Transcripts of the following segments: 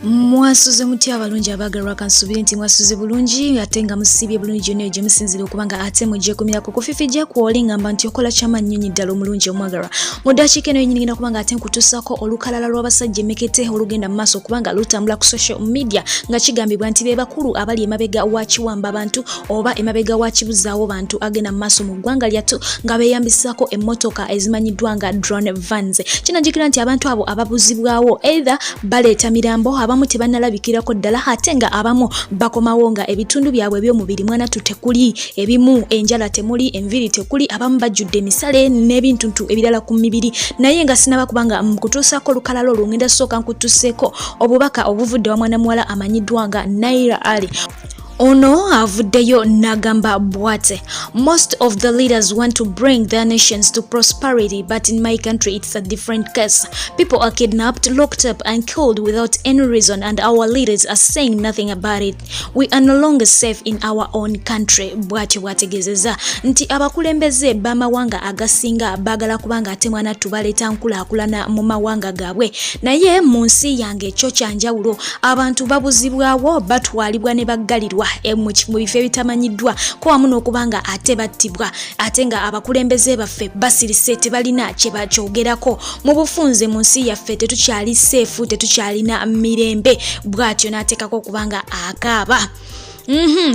Mwasuze mutya abalungi abaagalwa? Kansubire nti mwasuze bulungi ate nga musiibye bulungi gyonna eyo gye musinzira okuba nga ate mugyekumiraku ku Fifi Gyekwoli. Ngamba nti okola kyamaanyi nnyini ddala, omulungi omwagalwa. Mu ddakiika eno yenyini ngenda kuba nga ate nkutuusaako olukalala lw'abasajja emekete olugenda mu maaso okuba nga lutambula ku social media, nga kigambibwa nti be bakulu abali emabega wa kiwamba bantu oba emabega wa kibuzaawo bantu agenda mu maaso mu ggwanga lyattu, nga beeyambisako emmotoka ezimanyiddwa nga drone vans. Kinajjukira nti abantu abo ababuzibwawo either baleeta mirambo, abamu tebannalabikirako ddala, ate nga abamu bakomawo nga ebitundu byabwe eby'omubiri mwanatu tekuli, ebimu enjala temuli, enviiri tekuli, abamu bajjudde emisale n'ebintuntu ebirala ku mibiri. Naye nga sinaba kubanga nkutuusaako olukalala olwo, ngenda sooka nkutuuseeko obubaka obuvudde wa mwana muwala amanyiddwa nga Naira Ali. Ono avuddeyo n'agamba bw'ati: "Most of the leaders want to bring their nations to prosperity, but in my country it's a different case. People are kidnapped, locked up and killed without any reason, and our leaders are saying nothing about it. We are no longer safe in our own country." Bw'atyo bw'ategeezezza nti abakulembeze b'amawanga agasinga baagala kubanga ate mwana tubaleeta nkulaakulana mu mawanga gaabwe, naye mu nsi yange ekyo kyanjawulo. Abantu babuzibwawo, batwalibwa ne baggalirwa mu bifo ebitamanyiddwa ko wamu n'okuba nga ate battibwa, ate nga abakulembeze baffe basirise, tebalina kye bakyogerako. Mu bufunze, mu nsi yaffe tetukyali safe, tetukyalina mirembe. Bw'atyo n'ateekako okuba nga akaaba.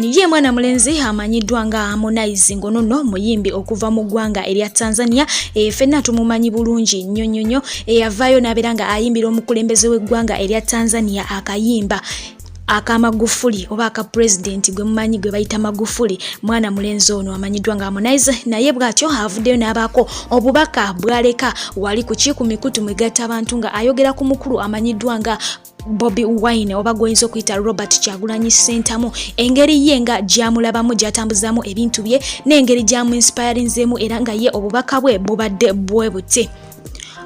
Ye mwana mulenzi amanyiddwa nga Harmonize, ngono nno muyimbi okuva mu ggwanga erya Tanzania. Ffenna tumumanyi bulungi nnyo nnyo nnyo. Eyavaayo n'abeera nga ayimbira omukulembeze w'eggwanga erya Tanzania akayimba akamagufuli oba aka pulezidenti gwe mumanyi gwe bayita Magufuli. Mwana mulenzi ono amanyiddwa nga Harmonize naye bw'atyo avuddeyo n'abaako obubaka bw'aleka wali ku ki ku mikutu migatta abantu, nga ayogera ku mukulu amanyiddwa nga Bobi Wine oba gwoyinza okuyita Robert Kyagulanyi Ssentamu, engeri ye nga gyamulabamu, gyatambuzaamu ebintu bye n'engeri gyamuinspirinzeemu, era nga ye obubaka bwe bubadde bwe buti: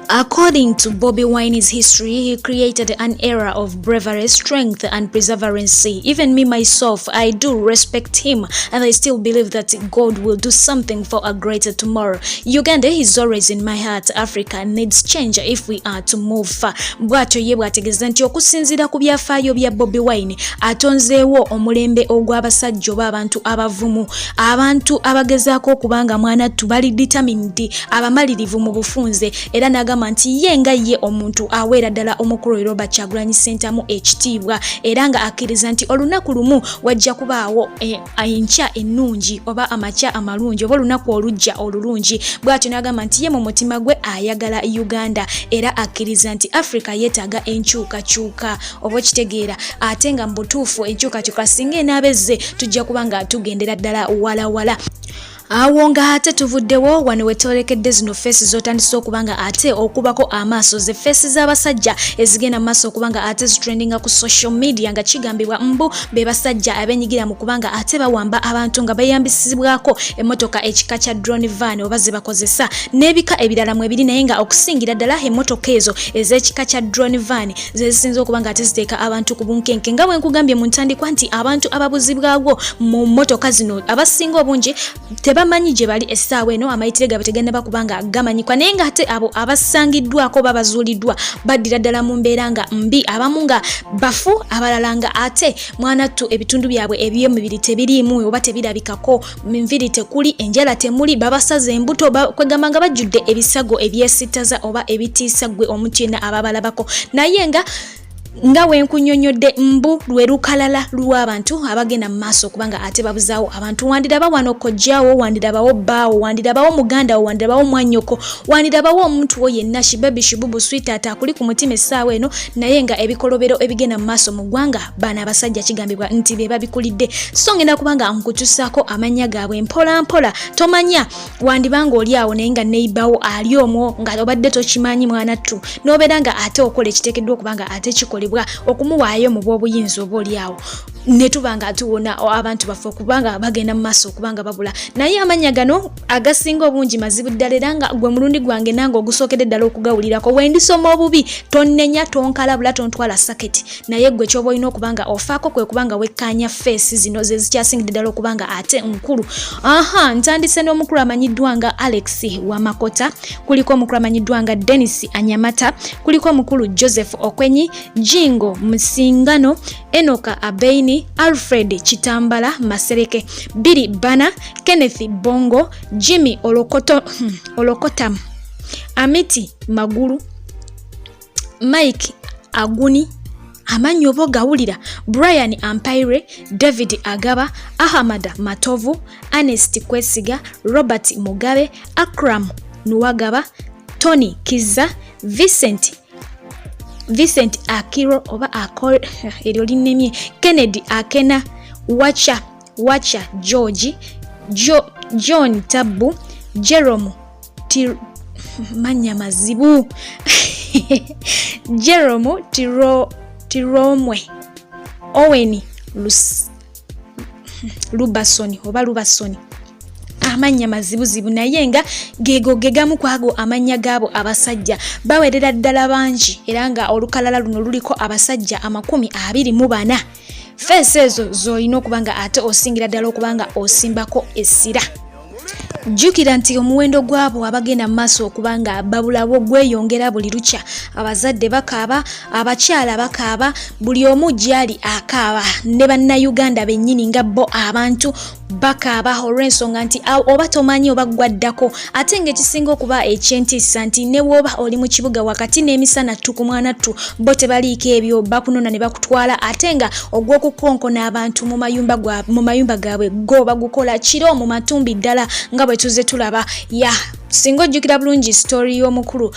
"According to Bobi Wine's history, he created an era of bravery, strength, and perseverance. Even me myself, I do respect him, and I still believe that God will do something for a greater tomorrow. Uganda is always in my heart. Africa needs change if we are to move far." Bw'atyo ye bw'ategeeza nti okusinziira ku byafaayo bya Bobi Wine, atonzeewo omulembe ogw'abasajja oba abantu abavumu, abantu abagezaako okuba nga mwanattu bali determined, abamalirivu mu bufunze. Era n'agamba nti ye nga ye omuntu aweera ddala omukulu Robert Kyagulanyi Ssentamu ekitiibwa, era nga akkiriza nti olunaku lumu wajja kubaawo enkya ennungi oba amakya amalungi oba olunaku olujja olulungi. Bw'atyo n'agamba nti ye mu mutima gwe ayagala Uganda, era akkiriza nti Africa yeetaaga enkyukakyuka, oba okitegeera, ate nga mu butuufu enkyukakyuka singa enaaba ezze, tujja kuba nga tugendera ddala walawala. Awo nga ate tuvuddewo wano wetwolekedde zino face z'otandise okuba nga ate okubako amaaso, ze face z'abasajja ezigenda mu maaso okuba nga ate zitrendinga ku social media, nga kigambibwa mbu be basajja abenyigira mu kuba nga ate bawamba abantu nga beeyambisibwako emmotoka ekika kya drone van oba ze bakozesa n'ebika ebirala mu ebiri, naye nga okusingira ddala emmotoka ezo ez'ekika kya drone van ze zisinza okuba nga ate ziteeka abantu ku bunkenke. Nga bwe nkugambye mu ntandikwa nti abantu ababuzibwawo mu mmotoka zino abasinga obungi tebamanyi gye bali essaawa eno, amayitire gaabwe tegannaba kubanga gamanyikwa, naye ng'ate abo abasangiddwako oba bazuuliddwa baddira ddala mu mbeera nga mbi, abamu nga bafu, abalala nga ate mwanattu ebitundu byabwe eby'emibiri tebiriimu oba tebirabikako, nviiri tekuli, enjala temuli, babasaza embuto, kwegamba nga bajjudde ebisago ebyesittaza oba ebitiisa ggwe omuntu yenna ababalabako. Naye nga wenkunyonyodde mbu lwe lukalala lw'abantu abagenda mu maaso okubanga ate babuzaawo abantu. Wandiraba wano kojjaawo, wandirabawo bbaawo, wandirabawo muganda wo, wandirabawo mwannyoko, wandirabawo omuntu wo yenna, shibaby, shibubu, sweetheart akuli ku mutima essaawa eno. Naye nga ebikolobero ebigenda mu maaso mu ggwanga, bano abasajja kigambibwa nti be babikulidde. So ngenda kubanga nkutusaako amannya gaabwe mpola mpola. Tomanya, wandibanga oli awo naye nga neighbour wo ali omwo nga obadde tokimanyi, mwanattu, n'obeera nga ate okola ekiteekeddwa okuba nga ate kikolebwa. okukolebwa okumuwaayo mu bw'obuyinza oba oli awo ne tuba nga tuwona abantu baffe okubanga bagenda mu maaso okubanga babula. Naye amannya gano agasinga obungi mazibu ddala, era nga gwe mulundi gwange nange ogusookedde ddala okugawulirako. Wendisoma obubi tonnenya, tonkalabula, tontwala saketi, naye gwe kyoba olina okuba nga ofaako kwe kuba nga wekkaanya feesi zino ze zikyasingidde ddala okuba nga ate nkulu. Aha, ntandise n'omukulu amanyiddwa nga Alex Wamakota, kuliko omukulu amanyiddwa nga Dennis Anyamata, kuliko omukulu Joseph Okwenyi, Jingo Musingano, Enoka Abeini, Alfred Kitambala Masereke, Billy Bana, Kenneth Bongo, Jimmy Olokotam, Amiti Magulu, Mike Aguni, amannya oba ogawulira, Brian Ampaire, David Agaba, Ahamada Matovu, Ernest Kwesiga, Robert Mugabe, Akram Nuwagaba, Tony Kizza, Vincent Akiro oba Akol, eryo linnemye, Kennedy Akena, Wacha Wacha George, John Tabbu, Jerome mannya mazibu, Jerome Tiromwe, Owen Lubasoni oba Lubasoni. Amannya mazibuzibu, naye nga gego gegamu kwago amannya gaabo abasajja bawerera ddala bangi, era nga olukalala luno luliko abasajja 24. Feesi ezo z'olina okuba nga ate osingira ddala okuba nga osimbako essira. Jjukira nti omuwendo gw'abo abagenda mu maaso okuba nga babulawo gweyongera buli lukya. Abazadde bakaaba, abakyala bakaaba, buli omu gyali akaaba, ne bannayuganda bennyini nga bo abantu bakaaba olw'ensonga nti oba tomanyi oba gwaddako. Ate ng'ekisinga okuba ekyentiisa nti ne wooba oli mu kibuga wakati n'emisana ttu ku mwana ttu, bo tebaliiko ebyo, bakunona ne bakutwala. Ate nga ogw'okukonkona abantu mu mayumba gaabwe go bagukola kiro mu matumbi ddala, nga bwe tuze tulaba. Ya, singa ojjukira bulungi sitori y'omukulu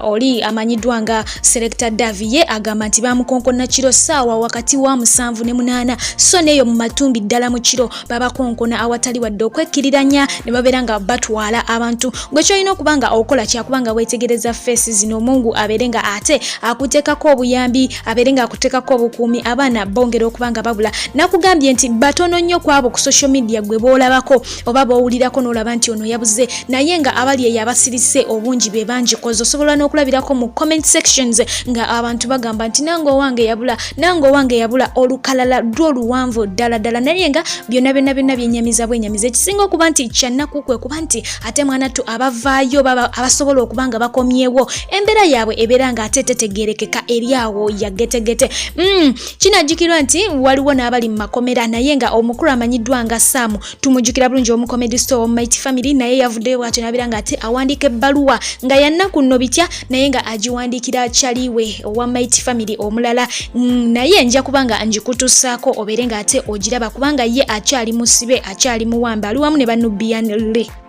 oli amanyiddwa nga Selector Davi, ye agamba nti bamukonkona kiro saawa wakati wa 7 ne 8, so neeyo mu matumbi ddala mu kiro babakonkona awatali wadde okwekkiriranya ne babeera nga batwala abantu. Gwe kyolina okuba nga okola kyakuba nga weetegereza feesi zino, Mungu abeere nga ate akuteekako obuyambi, abeere nga akuteekako obukuumi. Abaana bongera okuba nga babula. Nakugambye nti batono nnyo kwabo ku social media gwe boolabako oba b'owulirako n'olaba nti ono yabuze, naye nga abali eyo abasirise obungi be bangi. Kozi osobola n'okulabirako mu comment sections nga abantu bagamba nti nange owange yabula, nange owange yabula, olukalala lwo oluwanvu ddala ddala. Naye nga byonna byonna byonna byenyamiza bwenyamiza. Ekisinga okuba nti kyannaku kwe kuba nti ate mwanattu abavaayo baba abasobola okuba nga bakomyewo, embeera yaabwe ebeera nga ate tetegeerekeka, eri awo ya getegete. Kinajjukirwa nti waliwo n'abali mu makomera, naye nga omukulu amanyiddwa nga Saamu, tumujjukira bulungi, omu Comedy Store omu Mighty Family, naye yavuddeyo bw'atyo n'abeera nga ate awandiika ebbaluwa nga yannaku nno bitya, naye nga agiwandiikira kyaliwe owa Mighty Family omulala. Naye nja kuba nga ngikutusaako obeere nga ate ogiraba, kubanga ye akyali musibe, akyali muwambe, ali wamu ne ba Nubian Lee.